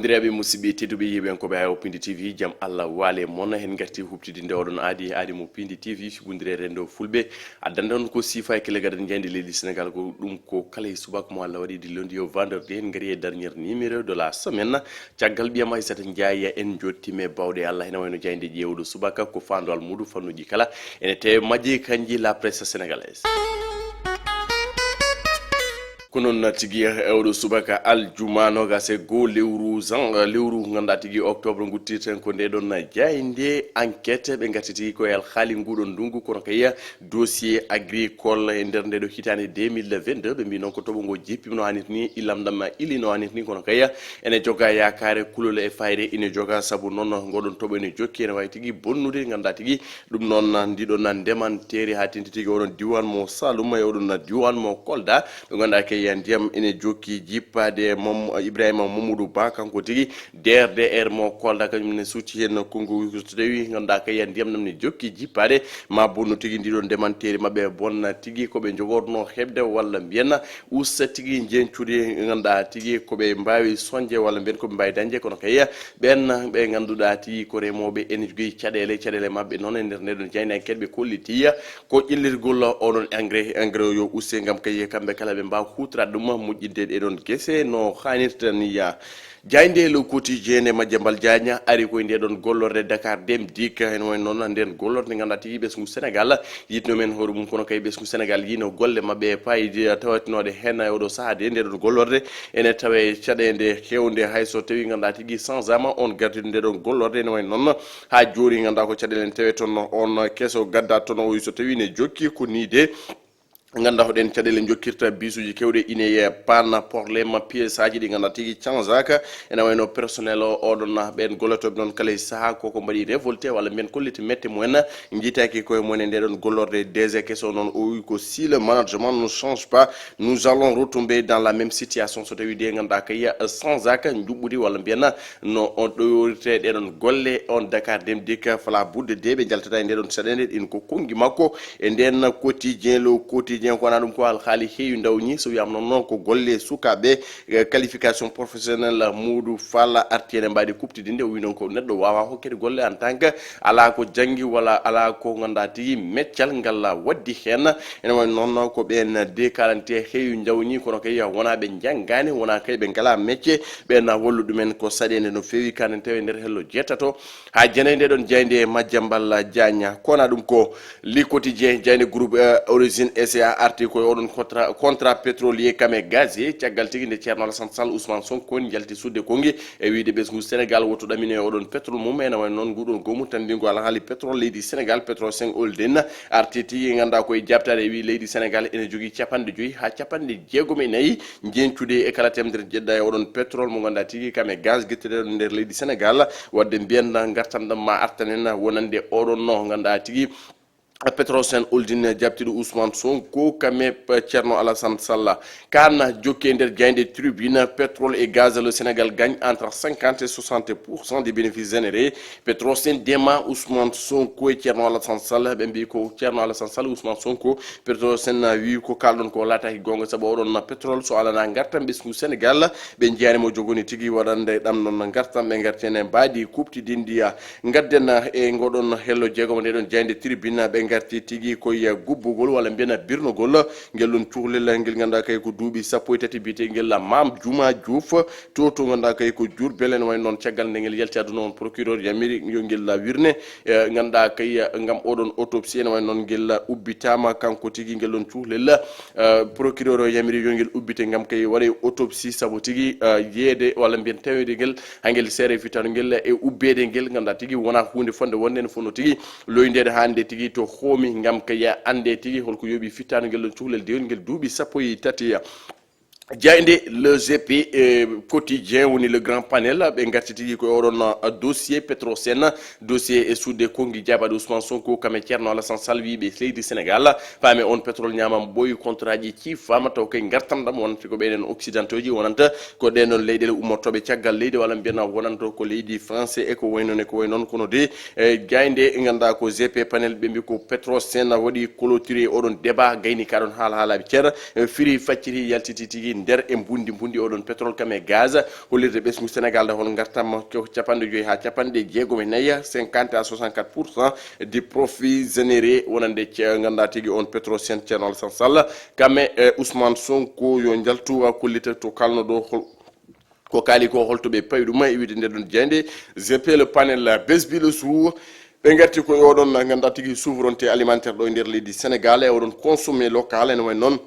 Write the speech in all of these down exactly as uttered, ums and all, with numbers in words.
Diraaɓe, musidɓe tedduɓe, yeeɓiyankooɓe Ayo Pindi T V, jam Allah waale mon. Hen ngarti huɓtidinde oɗon aadi, aadi mo Pindi T V, fibundire renndo Fulɓe. Addanta on ko siifa e kele gadani jayndi leydi Senegal, ko ɗum ko kala e subaka mo Allah waɗi, dillondi yo vendredi. Hen ngari e dernier numéro de la semaine. Caggal ɓiyam Aysata Njaay, en jottima e bawɗe Allah, hena wayno jayndi ƴeewɗo subaka, ko faandu almuudu fannuji kala. Ene tewe majji kanji la presse sénégalaise. Ko noon tigi, e oɗo subaka aljuma noogas e goo lewru jan-, lewru ngannduɗaa tigi octobre, nguttirten ko nde ɗon jaaynde enquête. Ɓe ngarti tigi ko e alhaali nguɗon ndungu, kono kay dossier agricole e nder nde ɗo hitaande deux mille vingt-deux. Ɓe mbi noon ko toɓo ngo jippi no hannirta ni, ilam ɗam ili no hannirta ni, kono kay ene joga yaakaare kulol e fayre ine joga, sabu noon ngoɗon toɓo ene jokki, ene wawi tigi bonnude, ngannduɗaa tigi ɗum noon, ndiɗon ndemanteeri haa tenti tigi oɗon diwan mo Saloum e oɗon diwan mo Kolda, ɗo ngannduɗaa kay ndiyam ene jokki jippaade. Mom-, Ibrahima Mamadou Ba, kanko tigi D R D R mo Kolda, kañum ne suuti heen konngu, so tawi ngannduɗaa kay ndiyam ɗam ne jokki jippaade, ma bonnu tigi ndiɗon ndemanteeri maɓɓe, bonna tigi ko ɓe njogorno heɓde, walla mbiyen usta tigi njeñcude, ngannduɗaa tigi ko ɓe mbaawi soñde walla mbiyen ko ɓe mbaawi dañde, kono kay ɓeen ɓe ngannduɗaa tigi ko remooɓe ene jogii caɗeele, caɗeele maɓɓe noon e nder nde ɗon jaaynde enquête ɓe kolliti ko ƴellirgol oɗon engrais, engrais o yo uste ngam kay kamɓe kala ɓe mbaawa huutoraade ɗum moƴƴinde ɗe ɗon gese no haanirta ni. Jaaynde Le Quotidien e Madiambal Diagne ari koye nde ɗon gollorde Dakar Dem Dikk, heen woni noon nden gollorde nde ngannduɗaa tigi ɓesngu Senegal yiɗno men hoore mum, kono kay ɓesngu Senegal yiino golle maɓɓe e paayidi tawatnooɗe heen e oɗo sahaa de. Nde ɗon gollorde ene tawe caɗeende heewnde, hay so tawi ngannduɗaa tigi changement on gardiiɗo nde ɗon gollorde, ene wayi noon haa jooni ngannduɗaa ko caɗeele en tawe toon, on keso gadda toon o, so tawi ne jokki ko nii de. Ngannduɗaa hoɗen caɗeele jokkirta bisuuji kewɗe ine e panne, problème, pièce aji ɗi ngannduɗaa tigi cangeaka, ene wayno personnel o, oɗon ɓeen gollotooɓe noon kala e sahaa koko mbaɗi révolté walla mbiyen kolliti mette mumen, njitaaki koye mumen e nde ɗon gollorde. D G keso noon o wi ko si le management ne change pas, nous allons retomber dans la même situation. So tawi de ngannduɗaa kay changeaka njuɓɓudi walla mbiyen no on ɗoyorte ɗe ɗon golle, on Dakar Dem Dikk fala budde de ɓe njaltata e nde ɗon saɗeende. Ɗin ko konngi makko e nden Quotidien, Le Quotidien, ko wona ɗum ko alhaali heewi ndawñi, so wiyama noon noon ko golle sukaaɓe, eh, qualification professionnelle. Modou Fall arti ene mbaɗi kuɓtidinde, o wi noon ko neɗɗo wawa hokkede golle en tant que ala ko janngi walla ala ko ngannduɗaa tigi meccal ngal waddi heen. Ene woni noon ko ɓeen de kalante heewi njawñi, kono kay wona ɓe njanngaani, wona kay ɓe ngala mecce, ɓeen wallu ɗumen ko saɗeende no feewi, kanen tawi e nder hello jeetato haa jeenayi nde ɗon jaaynde Madiambal Diagne. Ko wona ɗum ko Le Quotidien, jaaynde groupe, eh, Origine S A arti ko e oɗon contrat, contrat pétrolier kam e gazier, caggal tigi nde Ceerno Alassane Sall, Ousmane Sonko njalti sudde konngi e wiyde ɓesngu Senegal woto ɗamino e oɗon pétrole mum. Ene wayno noon nguɗon goomu tanndingo alhaali pétrole leydi Senegal, Petrosen Holding, arti tigi ngannduɗaa ko e jaabtaade e wi leydi Senegal ene jogii capanɗe joyi haa capanɗe jeegom e nayi njeñcude e kala teemedere jeɗɗa e oɗon pétrole mo ngannduɗaa tigi kam e gaz getteteeɗo nder leydi Senegal. Waɗde mbiyen ngartam ɗam ma artanen wonande oɗon no ngannduɗaa tigi Petrosen Holding jaabtiiɗo Ousmane Sonko, kam e Ceerno Alassane Sall. Kan jokki e nder jaaynde Tribune, pétrole et gaz, le Sénégal gagne entre cinquante et soixante pour cent des bénéfices générés. Petrosen dema Ousmane Sonko e Ceerno Alassane Sall, ɓe mbi ko Ceerno Alassane Sall, Ousmane Sonko, Petrosen wi ko kalɗon ko laataaki goonga, sabu oɗon pétrole so alana ngartam ɓesngu Senegal, ɓe njiyaani mo jogoni tigi waɗande ɗam noon ngartam, ɓe ngarti ene mbaadi kuɓtidindiya. Ngadden e ngoɗon hello jeegom nde ɗon jaaynde Tribune, ɓe ngarti tigi koye gubbugol walla mbiyen birnogol ngel ɗon cuhlel ngel ngannduɗaa kay ko duuɓi sappo e tati biyetee ngel Mame Diouma Diouf, to, to ngannduɗaa kay ko Diourbel. Ene wayi noon caggal nde ngel yalti aduna on, procureur yamiri yo ngel wirne, eh, ngannduɗaa kay, eh, ngam oɗon autopsie. Ene wayi noon ngel ubbitaama kanko tigi ngel ɗon cuhlel, eh, procureur o yamiri yo ngel ubbite ngam kay waɗe autopsie, sabu tigi, eh, yeede walla mbiyen tawede ngel hangel seere fittandu ngel e ubbeede ngel ngannduɗaa tigi wona huunde fonde wonde ene fonno tigi loyndeede hannde tigi to hoomi ngam kay annde tigi holko yooɓi fittandu ngel ɗon cuhlel dewel ngel duuɓi sappo e tati. Jaaynde Le G P, eh, Quotidien woni le grand panel, ɓe ngarti tigi ko e oɗon, eh, dossier Petrosen, dossier e sudde konngi jaabaade Ousmane Sonko kam e Ceerno Alassane Sall, wiiɓe leydi Senegal, paame on pétrole ñaamam ɓooyi, contrat ji ciifaama, taw kay ngartam ɗam wonata ko ɓeɗen occidentaux ji, wonanta ko ɗen ɗon leyɗeele ummotooɓe caggal leydi, walla mbiyen wonanta ko leydi français e ko wayi noon e ko wayi noon. Kono de, e jaaynde ngannduɗaa ko G P panel, ɓe mbi ko Petrosen waɗi clôturé oɗon débat, gayni ka ɗon haala haalaaɓe ceer, e firi facciri yaltiti tigi nder e mbundi mbundi oɗon pétrole kam e gaz. Hollirde ɓesngu Sénégal nde hol ngartam ko capanɗe joyi haa capanɗe jeegom e nayi, cinquante à soixante-quatre pour cent du profit généré wonande ce- ngannduɗaa tigi on Petrosen, Thierno Alassane Sall. Kam e, eh, Ousmane Sonko yo njaltu, wa kollita to kalno ɗo hol- ko kaali ko, holto ɓe pawi ɗum e wiide nde ɗon jeyde. G P, le panel, Besbi, le jour, ɓe ngarti ko e oɗon ngannduɗaa tigi souveraineté alimentaire ɗo e nder leydi Sénégal e oɗon consommé local, ene wayi noon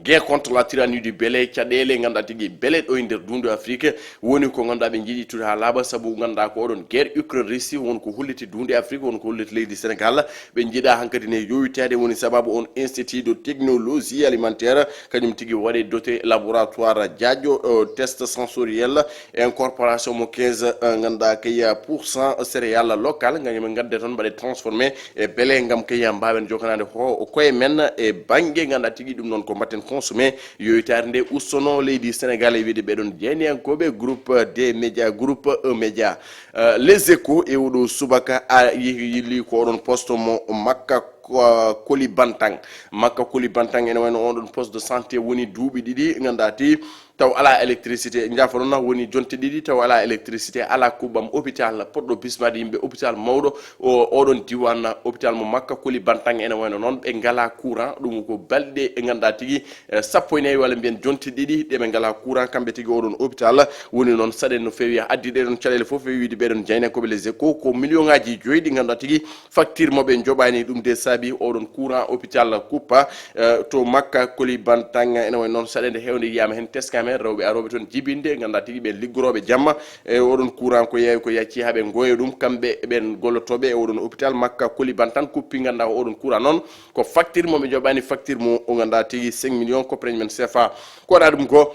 guerre contre la tyrannie du blé, caɗeele ngannduɗaa tigi blé ɗo e nder dundu Afrique woni ko ngannduɗaa ɓe njiɗi tude haa laaɓa, sabu ngannduɗaa ko oɗon guerre Ukraine Russie won ko holliti dundu Afrique, won ko holliti leydi Sénégal. Ɓe njiɗa hankadi ne yowitaade woni sababu on institut de technologie alimentaire, kañum tigi waɗe doté laboratoire Diadio, euh, test sensoriel, incorporation mo quinze, euh, ngannduɗaa kay pour cent céréales locales, ngam ɓe ngadde toon mbaɗe transformé e blé ngam kay mbaawen jokanaade ho-, koye men e bannge ngannduɗaa tigi ɗum noon ko mbaɗten consommé. Yowitaare nde ustono leydi Sénégal e wiide ɓeɗon jeyniyankooɓe groupe des médias, groupe E Média. Euh, Les Échos e oɗo subaka a yi-, yilli ko oɗon poste mo Makka ko-, Koli Bantang. Makka Koli Bantang ene wayno on ɗon poste de santé woni duuɓi ɗiɗi ngannduɗaa ti taw alaa électricité. Njaafo noon woni jonte ɗiɗi taw alaa électricité, alaa kuɓɓam hôpital poɗɗo bismaade yimɓe, hôpital mawɗo o, oɗon diwan hôpital mo Makka Koli Bantang ene wayno noon ɓe ngalaa courant. Ɗum ko balɗe ngannduɗaa tigi, eh, sappo e nayi walla mbiyen jonte ɗiɗi ɗe ɓe ngalaa courant kamɓe tigi oɗon hôpital. Woni noon saɗen no feewi addi ɗe ɗon caɗeele fof feewi wiide ɓeɗon jeyniyankooɓe Les Échos ko million ngaji joyi ɗi ngannduɗaa tigi facture mo ɓe njoɓani ɗum de saabi oɗon courant hôpital kuppa, eh, to Makka Koli Bantang ene wayi noon saɗede heewde yiyama heen teskama heen rewɓe arooɓe toon jibinde ngannduɗaa tigi ɓe liggorooɓe jamma e oɗon courant ko yeewi ko yacci haa ɓe ngoya ɗum kamɓe ɓen gollotooɓe e oɗon hôpital Makka Koli Bantang kuppi ngannduɗaa ko oɗon courant noon ko facture mo ɓe njoɓani facture mo o ngannduɗaa tigi cinq millions koppareje men C F A. Ko waɗa ɗum ko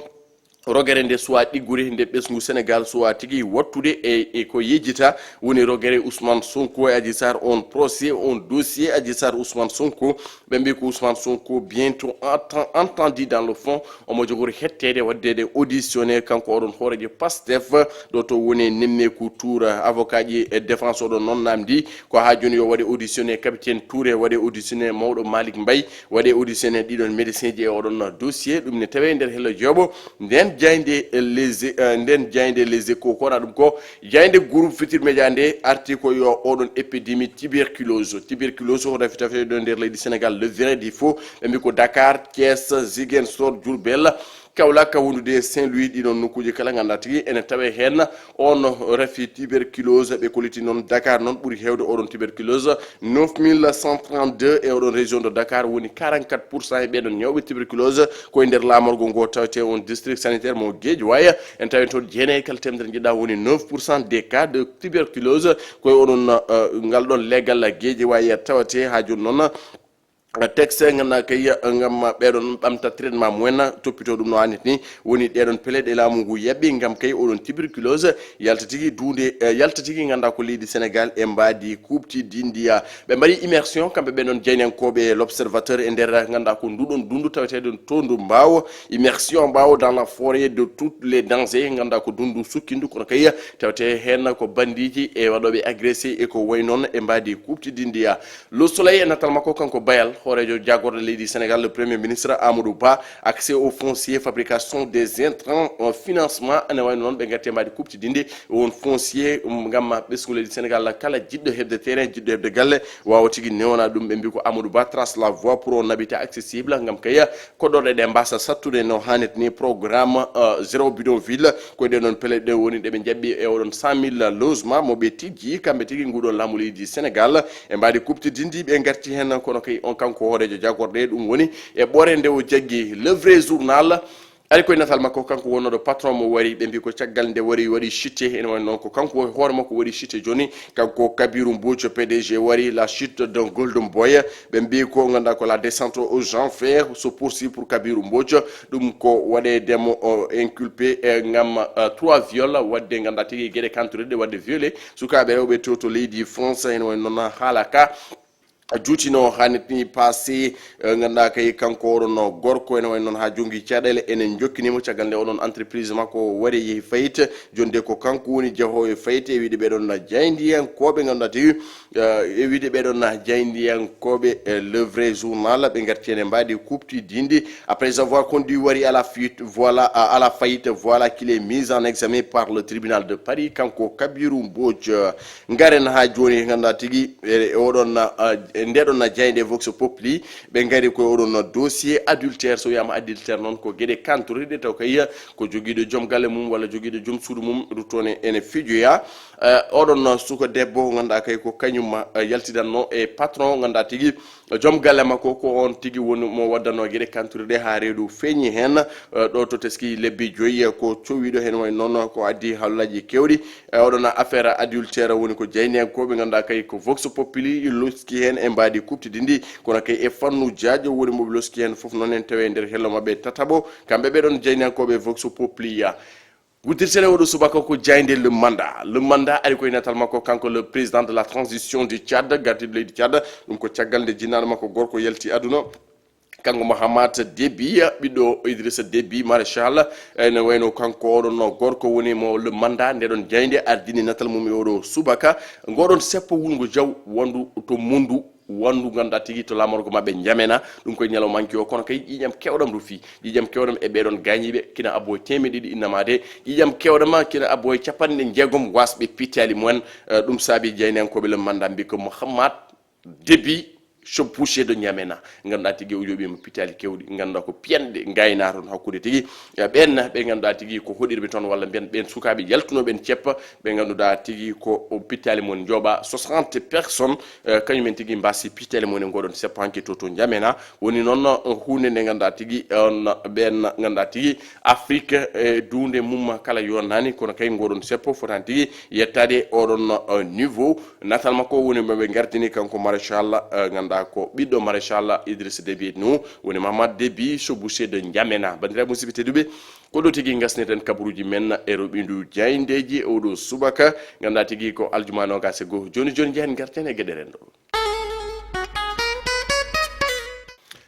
rogere nde suwa ɗiggude, nde ɓesngu Sénégal suwa tigi wattude e, e ko yejjita woni rogere Ousmane Sonko e Adji Sarr, on procès, on dossier Adji Sarr Ousmane Sonko. Ɓe mbi ko Ousmane Sonko bientôt enten-, entendu dans le fond, omo jogori hetteede waɗdeede auditionné kanko oɗon hooreejo Pastef ɗo to woni nemmeeku tour avocat ji e défense oɗon noon namdi ko haa jooni yo waɗe auditionné capitaine Touré, waɗe auditionné mawɗo Malick Mbaye, waɗe auditionné ɗiɗon médecin ji e oɗon dossier. Ɗum ne tawe nder hello joɓo. Nden jaaynde Les, eh, nden jaaynde Les Échos ko wona ɗum ko jaaynde groupe Futurs Médias nde arti ko yo oɗon épidémie tuberculose. Tuberculose ko rafi tafe ɗo nder leydi Sénégal, le vrai du faux. Ɓe mbi ko Dakar, Thiès, Ziguinchor, Diourbel, Kaolack, wondude e Saint-Louis, ɗiɗon nokkuuji kala ngannduɗaa tigi ene tawe heen on rafi tuberculose. Ɓe kolliti noon Dakar noon ɓuri heewde oɗon tuberculose, neuf mille cent trente-deux e oɗon région de Dakar woni quarante-quatre pour cent e ɓeɗon ñawɓe tuberculose ko e nder laamorgo ngo tawete on district sanitaire mo Guédiawaye. En tawi toon jeenayi kala temedere njiɗa woni neuf pour cent des cas de tuberculose ko e oɗon, eh, ngal ɗon legal Guédiawaye tawete haa jooni noon. Texte ngannduɗaa kay ngam ɓeɗon ɓamta traitement mumen, toppito ɗum no hannirta ni. Woni ɗeɗon pele ɗe laamu ngu yaɓɓi ngam kay oɗon tuberculose yalta tigi duunde, eh, yalta tigi ngannduɗaa ko leydi Sénégal e mbaadi kuuɓtidindiya. Ɓe mbaɗi immersion kamɓe ɓeɗon jeyniyankooɓe L'Observateur e nder ngannduɗaa ko nduɗon dundu taweteɗon to ndu mbaawo. Immersion mbaawo dans la forêt de tous les dangers ngannduɗaa ko dundu sukkindu kono kay tawete heen ko bandiiji e waɗooɓe agressé e ko wayi noon e mbaadi kuuɓtidindiya. Le Soleil e natal makko kanko Bayal, hooreejo jaagorɗe leydi Sénégal, le premier ministre Amadou Ba, accès au foncier, fabrication des intrants, euh, financement, ene wayno noon ɓe ngatti e mbaadi kuuɓtidinde won foncier, um, ngam ɓesngu leydi Sénégal kala jiɗɗo heɓde terrain, jiɗɗo heɓde galle, waawa tigi newna ɗum. Ɓe mbi ko Amadou Ba trace la voie pour un habitat accessible ngam kay koɗorɗe ɗe mbasa sattude no hannirta ni. Programme, euh, zéro bidonville, ko e ɗen ɗon pele ɗe woni ɗe ɓe jaɓɓi e oɗon cent mille logement mo ɓe tijji kamɓe tigi nguɗon laamu leydi Sénégal. E mbaadi kuuɓtidindiiɓe ngarti heen kono kay on kanko hooreejo jagorɗe ɗum woni e ɓoore nde o jaggi. Le Vrai Journal ari koye natal makko kanko wonnooɗo patron mo wari ɓe mbi ko caggal nde wari waɗi chuté ene woni noon ko kanko hoore makko waɗi chuté jooni. Kanko Kabiru Mbodj P D G wari la chute d'un golden boy. Ɓe mbi ko ngannduɗaa ko la descente aux enfers se poursuit pour Kabiru Mbodj. Ɗum ko waɗeede mo, o, inculpé, eh, ngam, eh, trois viols, waɗde ngannduɗaa tigi geɗe kantoriɗe waɗde violé sukaaɓe rewɓe to, to leydi France. Ene woni noon haala ka juutino haa neɗɗi passé. Eh, ngannduɗaa kay, kanko oɗon gorko ene wayi noon haa jonngi caɗeele, enen njokkini mo caggal nde oɗon entreprise makko waɗi yehi fayit. Jonde ko kanko woni jahoowo e fayit e wiide ɓeɗon na jaayndiyankooɓe ngannduɗaa tigi, eh, e wiide ɓeɗon na jaayndiyankooɓe, eh, le vrai journal, ɓe ngarti ene mbaadi kuɓtidinndi. Après avoir conduit Wari à la fuite, voilà, à, à la faillite, voilà qu'il est mis en examen par le tribunal de Paris, kanko Kabiru Mbodj. Ngaren haa jooni, ngannduɗaa tigi, e, e oɗon, ah, e ndeɗon na jaaynde Vox Populi, ɓe ngari ko e oɗon dossier adultère. So wiyaama adultère noon, ko geɗe kantoriɗe taw kay ko jogiiɗo joom galle mum walla jogiiɗo joom suudu mum ruttoone ene fijoya. Eh, oɗon suka debbo, ngannduɗaa kay ko kañum, eh, yaltidanno e patron, ngannduɗaa tigi, joom galle makko ko on tigi woni mo waddannoo geɗe kantoriɗe haa reedu feeñi heen, eh, ɗo to teski lebbi joyi, eh, ko cowiiɗo heen, wayi noon ko addi haalaaji keewɗi. Eh, oɗon affaire adultère woni ko jaayndiyankooɓe ngannduɗaa kay ko Vox Populi loski heen e mbaadi kuɓtidinndi, kono kay e fannu jaajo woni mo ɓe loski heen fof noon en tawi e nder hello maɓɓe tataɓo, kamɓe ɓeɗon jaayndiyankooɓe Vox Populi ya. Wuddirtene oɗo subaka ko jaaynde Le Mandat. Le Mandat ari koye natal makko kanko le président de la transition du Tchad, gardiiɗo leydi Tchad. Ɗum ko caggal nde jinnaaɗo makko gorko yalti aduna. Kanko Mahamat Déby, ɓiɗɗo Idrissa Déby, maréchal, ene wayno kanko oɗon gorko woni mo Le Mandat, ndeɗon jaaynde ardini natal mum e oɗo subaka. Ngoɗon seppo wulngo jaw wondu to Mundu, wondu ngannduɗaa tigi to laamorgo maɓɓe Njamena. Ɗum koye ñalawma hanki o, kono kay ƴiiƴam keewɗam rufi, ƴiiƴam keewɗam e ɓeɗon gaañiiɓe, kina abbo e teemeɗe ɗiɗi innamaade, ƴiiƴam keewɗam kina abbo e capanɗe jeegom wasɓe pittaali mumen. Eh, ɗum saabi jaayndiyankooɓe Le Mandat mbi ko Mahamat Déby, chevauché de N'Djamena, ngannduɗaa tigi o yooɓiima pittaali keewɗi, ngannduɗaa ko piyanɗe ngaynaa toon hakkunde tigi. Eh, ɓeen ɓe ngannduɗaa tigi ko hoɗirɓe toon, walla mbiyen ɓeen sukaaɓe yaltunooɓe en ceppa, ɓe ngannduɗaa tigi ko o pittaali mon njooɓa soixante personnes, eh, kañumen tigi mbaasi pittaali mon e ngoɗon seppo hanki to, to N'Djamena. Woni noon, eh, huunde nde ngannduɗaa tigi, eh, on ɓeen ngannduɗaa tigi Afrique, eh, duunde mum kala yonnaani, kono kay ngoɗon seppo fotaani tigi yettaade oɗon, eh, niveau. Natal makko woni mo ɓe ngardini kanko maréchal, eh, ngannduɗaa ko ɓiɗɗo maréchal Idriss Déby nu, woni Mahamat Déby, chevauché de N'Djamena. Banndiraaɓe musidɓe tedduɓe, ko ɗo tigi ngasnirten kabaruuji men e roɓindu jaayndeeji e oɗo subaka, ngannduɗaa tigi ko aljuma noogaas e goo. Jooni jooni njahen ngarten e geɗe renndo.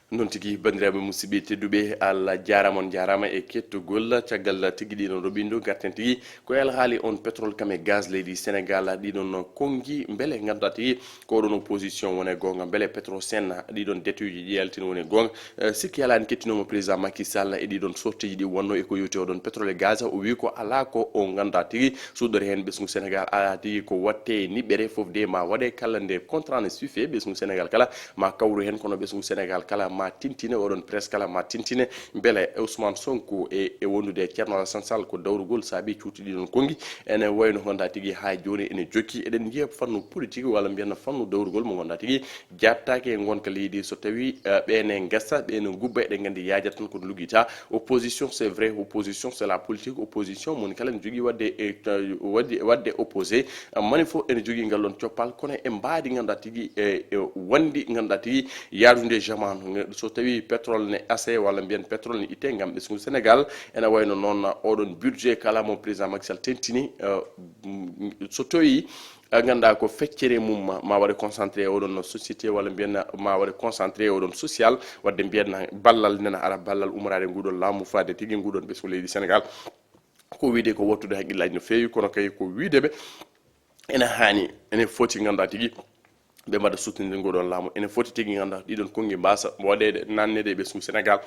Noon tigi, banndiraaɓe musidɓe tedduɓe, Allah jaaraama, on njaaraama e kettugol. Caggal tigi ɗiɗon roɓindu, ngarten tigi ko e alhaali on pétrole kam e gaz leydi Sénégal, ɗiɗon konngi, mbele ngannduɗaa tigi ko oɗon opposition woni e goonga, mbele Petrosen, ɗiɗon detuuji ɗi yaltino woni e goonga. Eh, sikki alaa en kettinooma président Macky Sall e ɗiɗon sortieji ɗi wonno e ko yowti oɗon pétrole e gaz, o wi ko alaa ko o ngannduɗaa tigi suuɗore heen ɓesngu Sénégal, alaa tigi ko watte e niɓɓere, fof de ma waɗe kala nde contrat ne suife ɓesngu Sénégal kala ma kawru heen, kono ɓesngu Sénégal kala ma tintine, oɗon presse kala ma tintine, mbele Ousmane Sonko e, e wondude e Thierno Alassane Sall ko dawrugol saabi cuuti ɗiɗon konngi. Ene wayno ngannduɗaa tigi haa jooni ene jokki, eɗen njiya fannu politique walla mbiyen fannu dawrugol mo ngannduɗaa tigi jaabtaake e ngonka leydi. So tawi, eh, ɓeen e ngesa, ɓeen e ngubba, eɗen nganndi yaajata tan kono luggita. Opposition, c'est vrai, opposition, c'est la politique. Opposition, mon kala ne jogii waɗde e, eh, waɗde, waɗde opposé. Eh, mani fof ene jogii ngal ɗon coppal, kono e mbaadi ngannduɗaa tigi e, e wonndi ngannduɗaa tigi yaadude jamaanu. Nga-, so tawi pétrole ne ase walla mbiyen pétrole ne itte ngam ɓesngu Sénégal, ene wayno noon oɗon budget kala mo président Macky Sall tentini, eh, mm, so tawi a ngannduɗaa ko feccere mum ma, ma waɗe concentré e oɗon société, walla mbiyen ma waɗe concentré e oɗon social, waɗde mbiyen ballal nena ara, ballal ummorade nguɗon laamu faade tigi nguɗon ɓesngu leydi Sénégal. Ko wiyde ko wattude hakkillaaji no feewi, kono kay ko wiyde ɓe ene haani, ene foti ngannduɗaa tigi ɓe mbaɗa soutenir nguɗon laamu, ene foti tigi ngannduɗaa ɗiɗon konngi mbaasa waɗeede, nannede e ɓesngu Sénégal.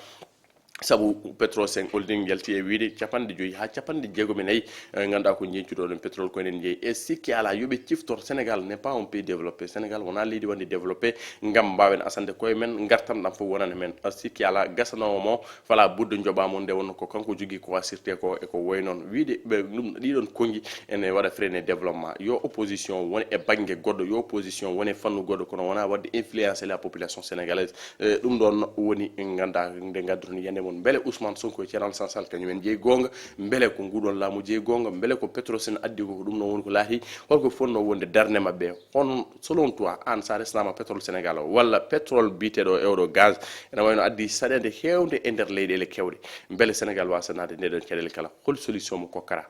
Sabu Petrosen Holding yalti e wiyde capanɗe joyi haa capanɗe jeegom e nayi, eh, ngannduɗaa ko njeñcuɗo ɗon pétrole ko enen njeyi. E sikki alaa, yo ɓe ciftor, Sénégal n'est pas un pays développé. Sénégal wonaa leydi wonndi développé ngam mbaawen asande koye men, ngartam ɗam fof wonana men. A sikki alaa, gasanoowo mo, fala budde njoɓaa mo, nde wonno ko kanko jogii ko asirte ko e ko woy noon. Wiyde ɓe ɗum, ɗiɗon konngi ene waɗa freiné développement. Yo opposition wone e bannge goɗɗo, yo opposition wone fannu goɗɗo, kono wonaa waɗde influencer la population sénégalaise. Eh, ɗum ɗoon woni en nganndaa nde ngadduɗon yiyannde mon. Mbele Ousmane Sonko e Thierno Alassane Sall kañum en jeyi goonga? Mbele ko nguɗon laamu jeyi goonga? Mbele ko Petrosen addi ko, ko ɗum noon woni ko laatii? Holko fotnoo wonde darnde maɓɓe? On, selon toi, aan, so a resnaama pétrole Sénégal o, walla pétrole biyeteeɗo e oɗo gaz, ene wayno addi saɗeende heewnde e nder leyɗeele keewɗe. Mbele Sénégal waasa naatde nde ɗon caɗeele kala? Hol solution mo kokkata?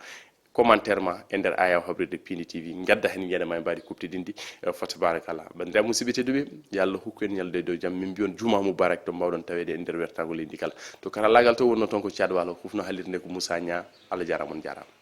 commentaire ma e nder ayaw habride pindi tv, gadda hen jeɗe ma e mbaɗi kuptidinɗi. Fa tabarakallah, bandiraɓe musidɓe tedduɓe, yo allah hokku en ñalde dow jam. Min mbiyon juma mubarak to mbawɗon tawede e nder wertago leydi kala. To karallagal to wonno toon ko caɗwalo hufno halirde ko moussa ña. Allah jarama, on jarama.